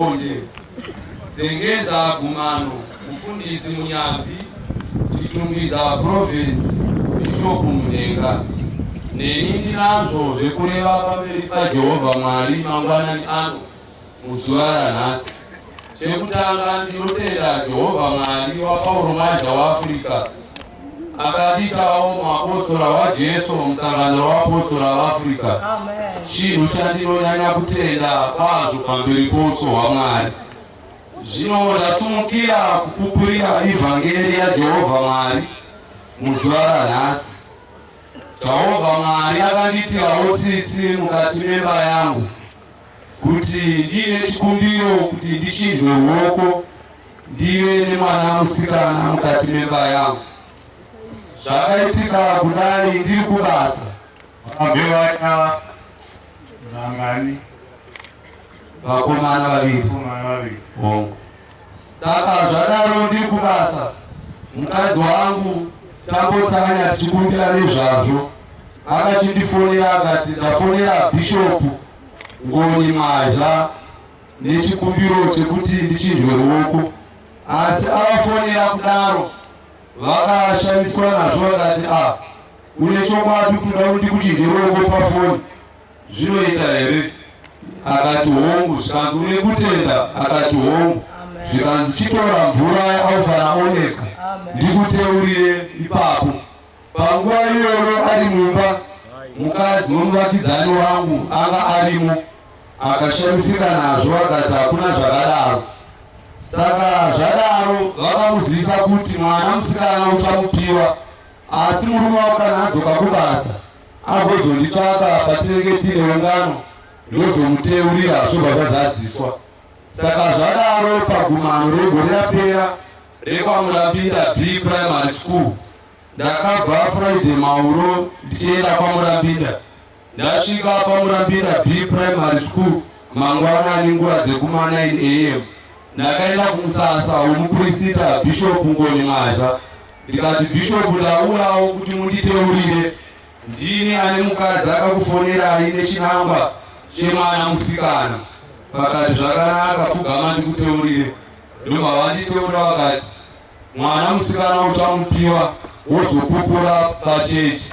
Bonje, Zengeza Gumano, Mufundisi Munyambi, Chitungwiza Province, Bishop Munhenga. Neni ndinazvo zvekureva pamberi paJehovha Mwari mangwanani ano muzuva ranhasi. Chekutanga ndinotenda Jehovha Mwari waPauro Mwazha waAfrica akadiitawo muapostora waJesu musangano wavapostora vaAfrica. Chinhu chandinonyanya kutenda kwazvo pamberi pouso hwaMwari. Zvino ndasumukira kupupurira ivhangeri yaJehovha Mwari muzuva ranhasi. Jehovha Mwari akandiitirawo tsitsi mukati memba yangu kuti ndiine chikumbiro kuti ndichinjwe ruoko ndive nemwana musikana mukati memba yangu. Zvakaitika kudai ndiri kubasa. Vabve vaita vangani? Vakomana vaviri. Vakomana vaviri. Hongu. Saka zvadaro ndiri kubasa, mukadzi wangu tambotsanya tichikumbira nezvazvo, akachindifonera akati ndafonera Bhishopu Ngoni Mwazha nechikumbiro chekuti ndichinjwe ruoko, asi avafonera kudaro vakashamiswa nazvo vakati a ah, une chokwadi kuti uda kuti ndikuchinje ruoko pafoni? Zvinoita here? Akati hongu. Zvikanzi une kutenda? Akati hongu. Zvikanzi chitora mvura yaAlfa naOmega ndikuteurire ipapo. Panguva iyoyo ari mumba, mukadzi wemuvakidzani wangu anga arimo akashamisika nazvo akati hakuna zvakadaro. Saka zvadaro vakamuzivisa kuti mwana musikana uchamupiwa asi murume wako kana adzoka kubasa agozonditsvaka patinenge tiine ungano ndozomuteurira zvobva zvazadziswa. Saka zvadaro pagumano regore rapera rekwaMurambinda B Primary School ndakabva Friday mauro ndichienda kwaMurambinda. Ndasvika paMurambinda B Primary School mangwanani nguva dzekuma 9 am ndakaenda kumusasa wemupurisita Bishop Ngoni Mwazha ndikati Bishop ndauyawo kuti munditeurire Ndini ane mukadzi akakufonerai nechinangwa chemwana musikana. Vakati zvakanaka pfugama ndikuteurire. Ndobva vanditeura vakati mwana musikana uchamupiwa wozopupura pachechi.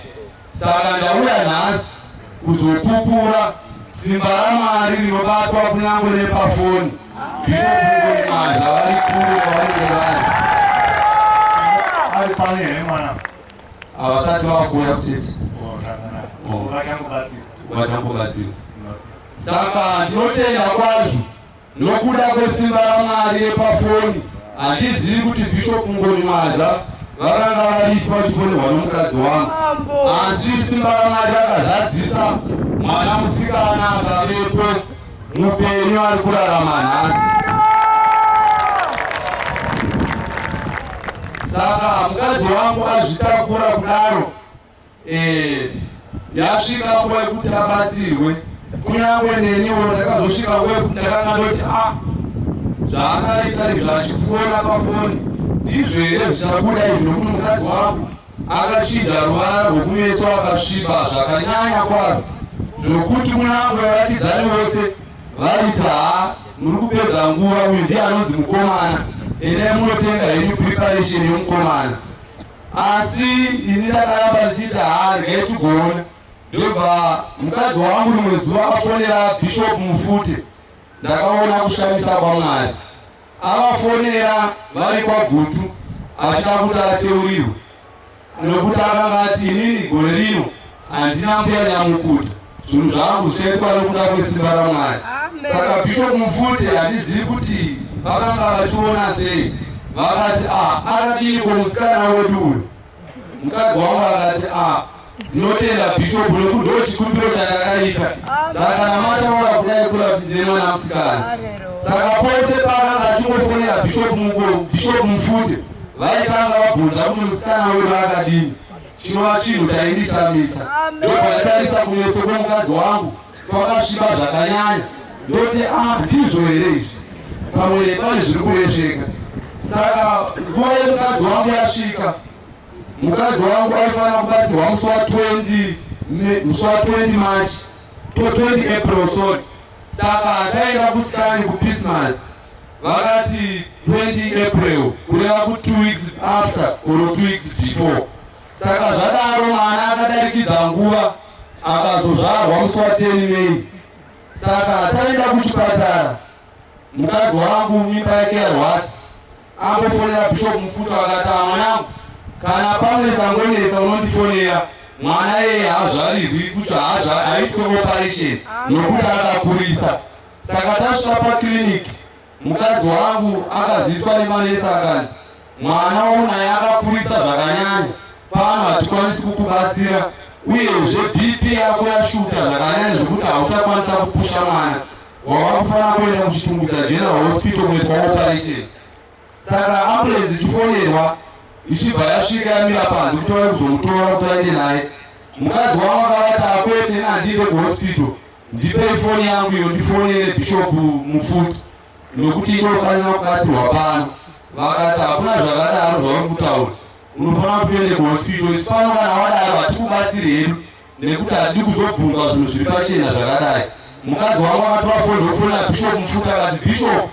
Saka ndauya nhasi kuzopupura simba raMwari rinobatwa kunyange nepafoni. Bishop Ngoni Mwazha vari kure kwavanenge vari. Ari pano here mwana? Havasati vakuuya kuchechi. Oh, Vachangobatsira. Saka ndinotenda kwazvo nokuda kwesimba raMwari repafoni. Handizivi kuti Bishop Ngoni Mwazha vakanga varipi vachifonerwa nomukadzi wangu, asi simba raMwari rakazadzisa mwana musikana akavepo mupenyu ari kurarama nhasi. Saka mukadzi wangu azvitakura kudaro, eh, yasvika nguva yekuti abatsirwe. Kunyange neniwo ndakazosvika nguva yekuti ndakanga ndoti a ah, zvaakaita izvi achifona pafoni ndizvo here zvichabuda izvi, nokuti mukadzi wangu Akachinja ruvara rwokumeso akasviba zvakanyanya kwazvo zvokuti kunyange vavakidzani vose vaiti haa muri kupedza nguva, uyu ndiye anonzi mukomana, endai munotenga henyu preparation yomukomana. Asi ini ndakaramba ndichiiti haa regai tigoona. Ndobva mukadzi wangu rimwe zuva afonera Bishop Mufute, ndakaona kushamisa kwaMwari. Avafonera vari kwaGutu achida kuti ateurirwe nokuti akanga ati inini gore rino handina mbuya nyamukuta zvinhu zvangu zvichaitwa nokuda kwesimba raMwari. Saka Bishop Mufute handizivi kuti vakanga vachiona sei vakati a ah, akadini ko musikana wedu uyu Mukadzi wangu akati ah, ndinotenda bishop nekuti ndo chikumbiro chandakaita saka kana mataura kudai kura kuti ndine mwana musikana. Saka pose paakanga achingofonera bishop muko bishop Mufute vaitanga vabvunza kuti musikana wedu akadini, chinova chinhu chaindishamisa. Ndobva ndatarisa kumeso kwemukadzi wangu kwakasviba zvakanyanya, ndoti ah, ndizvo here izvi? Pamwe pane zviri kuresveka. Saka nguva yemukadzi wangu yasvika, mukadzi wangu aifanira kubatsirwa musi wa 20 musi wa 20 March to 20 April, sorry. Saka taenda kuscan kuChristmas, vakati 20 April, kureva ku 2 weeks after or 2 weeks before. Saka zvadaro mwana akadarikidza nguva, akazozvarwa musi wa10 May. Saka taenda kuchipatara, mukadzi wangu mimba yake yarwadza, ambofonera Bishop Mufuta, vakati, "Mwanangu, kana pamwe changonetsa unondifonera. Mwana iyeye haazvarirwi kuti haitwe operation nokuti akakurisa." Saka tasvika pakiriniki, mukadzi wangu akaziviswa nemanesi, akanzi, "Mwana unaye akakurisa zvakanyanya, pano hatikwanisi kukubatsira. Uyezve BP yako yashuta zvakanyanya zvekuti hauchakwanisa kupusha mwana. Wava kufanira kuenda kuChitungwiza General Hospital kunoitwa operation." Saka ambulance ichifonerwa, ichibva yasvika yamira panze kuti vauye kuzomutora kuti vaende naye. Mukadzi wangu akavati, "Akwete, handiende kuhospital. Ndipei foni yangu iyo ndifonere Bishop Mufuti nokuti inofanira kubatsirwa pano." Vakati, "Hakuna zvakadaro zvauri kutaura. Unofanira kuti uende kuhospital. Isi pano kana wadaro hatikubatsiri hedu nekuti hatidi kuzobvunzwa zvinhu zviri pachena zvakadai." Mukadzi wangu akatora foni ndokufonera Bishop Mufuti, akati, "Bishop,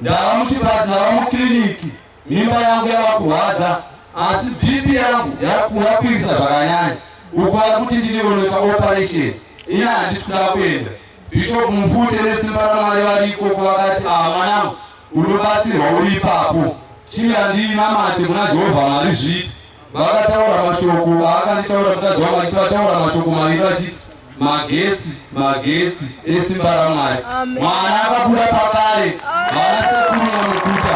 ndava muchipatara, ndava mukiriniki, mimba yangu yava kurwadza, asi BP yangu yakwirisa zvakanyanya. Uku vari kuti ndinonoita operation, ina handisi kuda kuenda." Bishop Mufute nesimba raMwari vari ikoko vakati, "A, mwanangu, unobatsirwa uri ipapo. Chimira ndinamate kuna Jehovha Mwari zviiti." Vakataura mashoko aakanditaura mukadzi wangu achiti vataura mashoko maviri vachiti, "Magetsi, magetsi esimba raMwari." Mwana akabuda pakare. Vana sekuru namukuta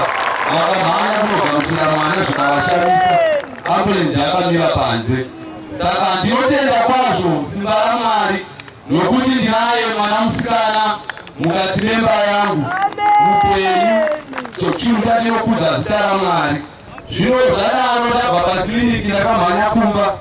vakamhanya kunogamuchira mwana, zvikavashamisa. Ambulenzi yakamira panze. Saka ndinotenda kwazvo simba raMwari nokuti ndinaye mwana musikana mukati memba yangu mupenyu. Chinhu chandinokudza zita raMwari. Zvino zvadaro, ndabva pakiriniki, ndakamhanya kumba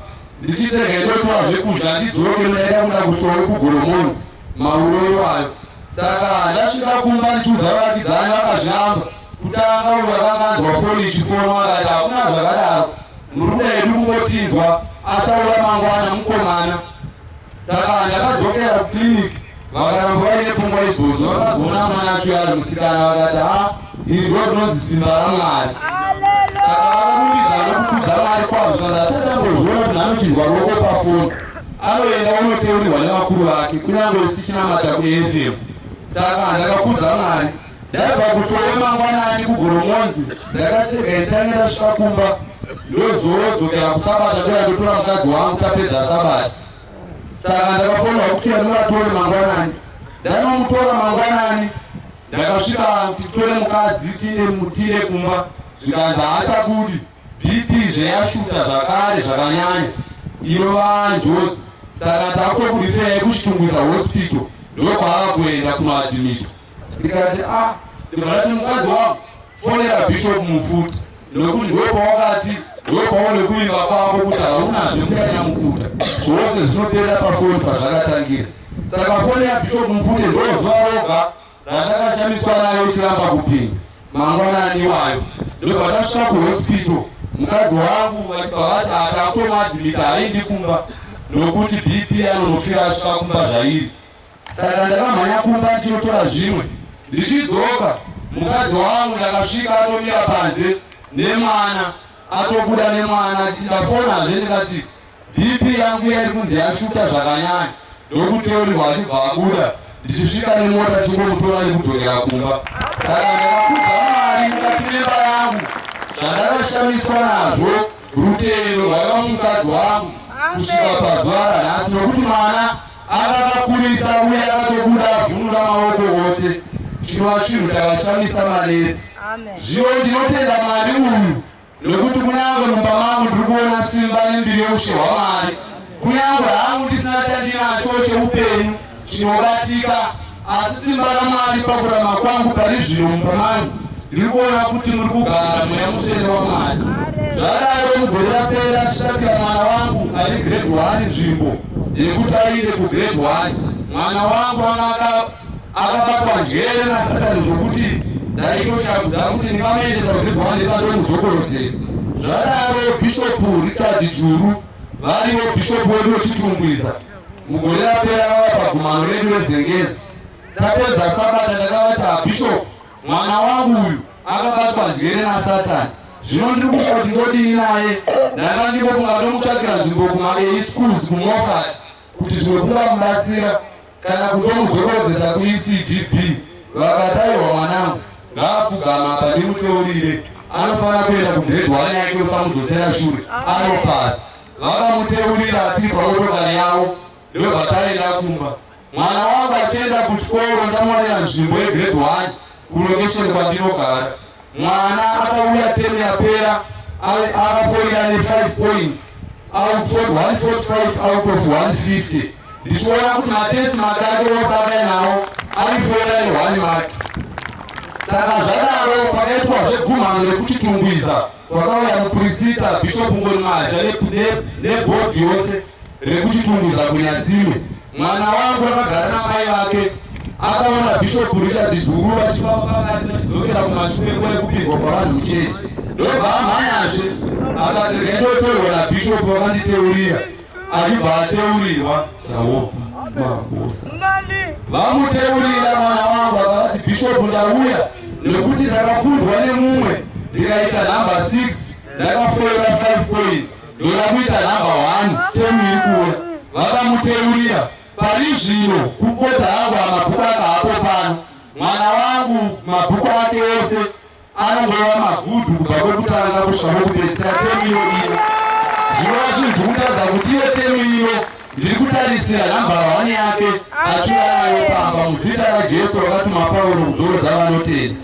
ndichitega ndotora zvekudya ndidzoke. Ndaida kuda kusowe kuGoromonzi mauro iwayo. Saka ndasvika kumba ndichiudza vavakidzani, vakazviramba. Kutanga uyu akanga anzwa foni ichifonwa akati, "Hakuna zvakadaro, murume edu kungotinzwa, achauya mangwana mukomana." Saka ndakadzokera kukiriniki, vakaramba vaine pfungwa idzodzo. Vakazoona mwana acho ari musikana, vakati, "A, iri ndo rinonzi simba raMwari." Saka vakarumbidza nokukudza Mwari kwazvo. Kana asati ambozviona kuti anochinjwa ruoko pafoni, anoenda unoteurirwa nevakuru vake, kunyange tichinamata kuAFM. Saka ndakakudza Mwari. Ndabva kusowe mangwanani kuGoromonzi, ndakatega itange ndasvika kumba, ndozodzokera kusabata, ndoya ndotora mukadzi wangu tapedza sabata. Saka ndakafonera kuti ndinovatore mangwanani. Ndanomutora mangwanani, ndakasvika kuti titore mukadzi tine kumba, zvikanzi haachabudi, BP zveyashuta zvakare zvakanyanya, inova njodzi. Saka takutokurifera kuChitungwiza Hospital, ndokwaava kuenda kunoadhimitwa. Ndikati, "A." Ndibva ndati, "Mukadzi wangu, fonera Bishop Mufuti nokuti ndopawakati, ndopaune kuimba kwako kuti haunazve muyanyamukuta, zvose zvinoperera pafoni pazvakatangira." Saka foni yaBishop Mufute ndozuva roga randakashamiswa nayo ichiramba kupinda mangwanani iwayo. Ndobva tasvika kuhospital, mukadzi wangu vachibva vati, "Atakutomuadhimita, haindi kumba nokuti BP anonofira asvika kumba zvairi." Saka ndakamhanya kumba ndichinotora zvimwe. Ndichidzoka, mukadzi wangu ndakasvika atomira panze nemwana, atobuda nemwana, achiti, "Ndafonazve ndikati BP yangu yairi kunzi yashuta zvakanyanya." Ndokuteurirwa achibva abuda. Ndichisvika nemota, chingomutora nekudzokera kumba. Saka ndakakudza Mwari mukati memba yangu. Zvandakashamiswa nazvo rutendo rwaiva mumukadzi wangu kusvika pazuva ranhasi, nokuti mwana akakakurisa uye akatobuda avhunura maoko ose, chinova chinhu chakashamisa manesi. Zvino ndinotenda Mwari uyu nokuti kunyange mumba mangu ndiri kuona simba nembiri yeushe hwaMwari. Kunyange hangu ndisina chandinacho cheupenyu chinobatika, asi simba raMwari pakurama kwangu pari zvino mumba mangu ndiri kuona kuti muri kugara Mweya Mutsvene waMwari. Zvadaro, mugore rapera tichitapira mwana wangu ari grade 1 nzvimbo yekuti ainde kugrade 1, mwana wangu anga akabatwa njere naSatani zvokuti ndaitoshambudza kuti ndingamuendesa kugrade 1 ndikatomudzokorodzesa. Zvadaro, Bishop Richard Juru varivo bishop wedu weChitungwiza, mugore rapera vava pagumano redu reZengezi. Tapedza sabata ndakavati, "Abishop, mwana wangu uyu akabatwa njere naSatani. Zvino ndiri kusha kuti ndodini naye. Ndanga ndingofunga ndomutsvakira nzvimbo kuma-A schools kuMoffat kuti zvimwe kungamubatsira, kana kundomudzokorodzesa kuECDB." Vakati, "Aiwa mwanangu, ngaapfugama apa ndimuteurire. Anofanira kuenda kugrade 1 yake, usamudzosera shure, anopasa." Vakamuteurira tiri pamotokari yavo, ndobva taenda kumba. Mwana wangu achienda kuchikoro, ndamuwanira nzvimbo yegrade 1 kulocation kwandinogara. Mwana akauya temu yapera akafoira ne5 points out 145 out of 150, ndichiona kuti matest mark ake ose akainawo aifoira ne1 mark. Saka zvadaro, pakaitwa zvegumhano rekuChitungwiza, kwakauya mupurisita Bishop Ngoni Mazha nebhodhi yose rekuChitungwiza kuNyatsime. Mwana wangu akagara namai vake, akaona Bishop Richard Dhuru vachifamba pakati vachidzokera kumashure nguva yekupirwa kwavanhu muchechi, ndobva amhanyazve akati, "Rendoteurwa nabishop." Vakanditeurira, achibva ateurirwa. Jehovha makosa. Vamuteurira mwana wangu, akavati, "Bishop, ndauya nekuti ndakakundwa nemumwe ndikaita nhamba 6, ndakafoira 5 points. Ndoda kuita nhamba 1 temu iri kuuya." Vakamuteurira. Pari zvino kupota hangu amabhuku akahapo pano. Mwana wangu mabhuku ake ose anongova magood kubva kwekutanga kusvika kwekupedzisira temu ino ino. Zvinova zvinhu zvikuratidza kuti iyo temu ino ndiri kutarisira nhamba 1 yake achiuya nayo pamba, muzita raJesu wakatuma Pauro kuzorodza vanotenda.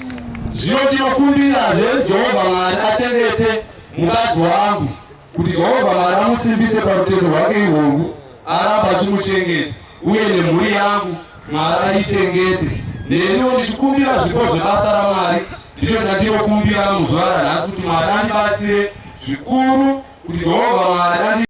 Zvino ndinokumbirazve Jehovha Mwari achengete mukadzi wangu, kuti Jehovha Mwari amusimbise parutendo rwake irworwu, aramba achimuchengeta, uye nemhuri yangu Mwari aichengete. Neniwo ndichikumbira zvipo zvebasa raMwari. Ndicho chandinokumbira muzuva ranhasi, kuti Mwari andibatsire zvikuru, kuti Jehovha Mwari andi